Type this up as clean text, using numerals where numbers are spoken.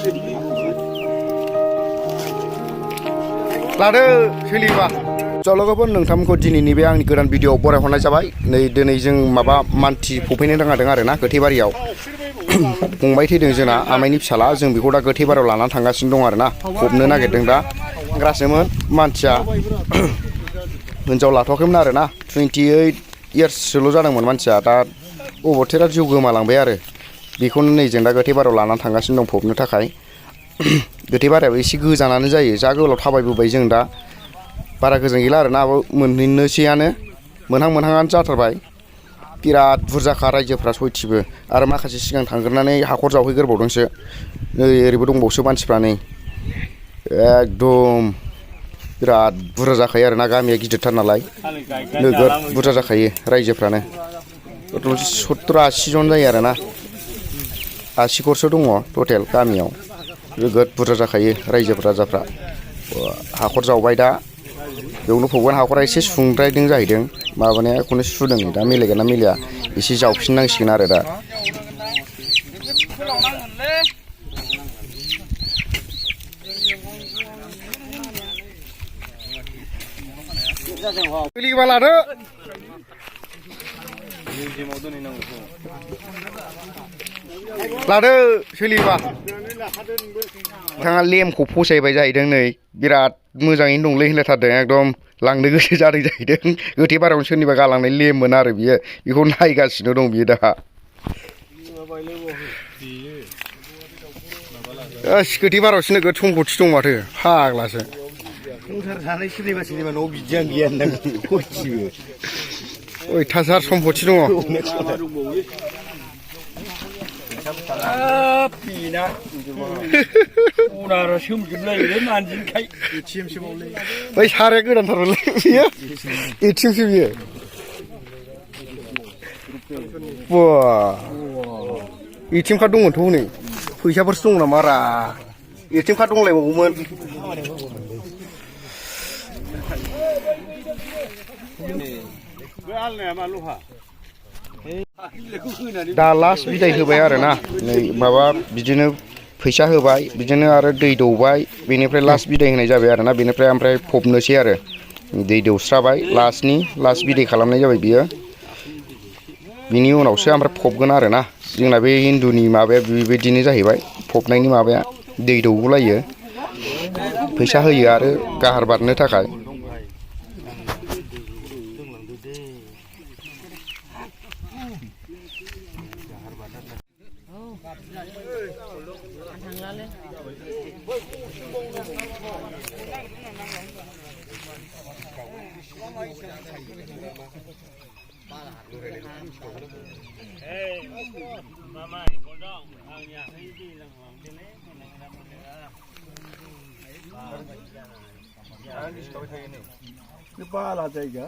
लादो सोलिबा जलगोफोर नोंथांमोनखौ दिनैनि बे आंनि गोदान भिडिअ बरायहरनाय जाबाय नै दिनै जों माबा मानसि फबहैनो थांदों आरो ना गोथैबारियाव फंबाय थैदों जोंना आमाइनि फिसाला जों बेखौ दा गोथैबारियाव लानानै थांगासिनो दं आरो ना फबनो नागिरदों दा ग्रासोमोन मानसिया हिनजाव लाथ'वाखैमोन आरो ना 28 इयार्ससोल' जादोंमोन मानसिया दा अबथिरा जिउ गोमालांबाय आरो बेखौनो नै जों दा गोथैबारियाव लानानै थांगासिनो दं फबनो थाखाय गोथैबारियाबो एसे गोजानानो जायो जा गोलाव थाबायबोबाय जों दा बारा गोजान गैला आरो ना मोनहैनोसैयानो मोनहांआनो जाथारबाय बिराद बुरजाखा रायजोफ्रा सयथिबो आरो माखासे सिगां थांग्रोनानै हाखर जावहैग्रोबावदोंसो नै ओरैबो दंबावसो मानसिफ्रा नै एकदम बिराद बुरजा जाखायो आरो ना गामिया गिदिरथार नालाय नोगोद बुरजा जाखायो रायजोफ्रानो 70-80 जन जायो आरो ना 80 घरसो दङ टटेल गामियाव नोगोद बुरजा जाखायो रायजो राजाफ्रा हाखर जावबाय दा बेयावनो फबगोन हाखरा एसे सुंद्रायदों जाहैदों माबानाया एखौनो सुदों दा मिलायगोन ना मिलाया एसे जावफिननांसिगोन आरो दा सोलिबा लादो लादो सोलिबा नोंथाङा लेमखौ फसायबाय जाहैदों नै बिराद मोजाङैनो दंलै होनलायथारदों एकदम लांनो गोसो जादों जाहैदों गोथैबारियावनो सोरनिबा गालांनाय लेममोन आरो बियो बेखौ नायगासिनो दं बियो दा गोथैबारियावसो नोगोद सम्पति दं माथो फाग्लासो संसार जानाय सोलिबा न'आव बिदियानो गैया होनदां खयथिबो अयथासार सम्पति दङ बेना उनाव सोमजोबलायो मानजिखाय एटिएमसो बावलै बै साराया गोदानथारलै बियो एटिएमसो बियो बा एटिएम कार्ड दंमोनथ' हनै फैसाफोरसो दं नामा रा एटिएम कार्ड दंलायबावोमोन दा लास्ट बिदाय होबाय आरो ना नै माबा बिदिनो फैसा होबाय बिदिनो आरो दै दौबाय बेनिफ्राय लास्ट बिदाय होनाय जाबाय आरो ना बेनिफ्राय ओमफ्राय फबनोसै आरो दै दौस्राबाय लास्ट बिदाय खालामनाय जाबाय बियो बिनि उनावसो ओमफ्राय फबगोन आरो ना जोंना बे हिन्दुनि माबाया बेबायदिनो जाहैबाय फबनायनि माबाया दै दौलायो फैसा होयो आरो गाहार बारनो थाखाय बाला जायगा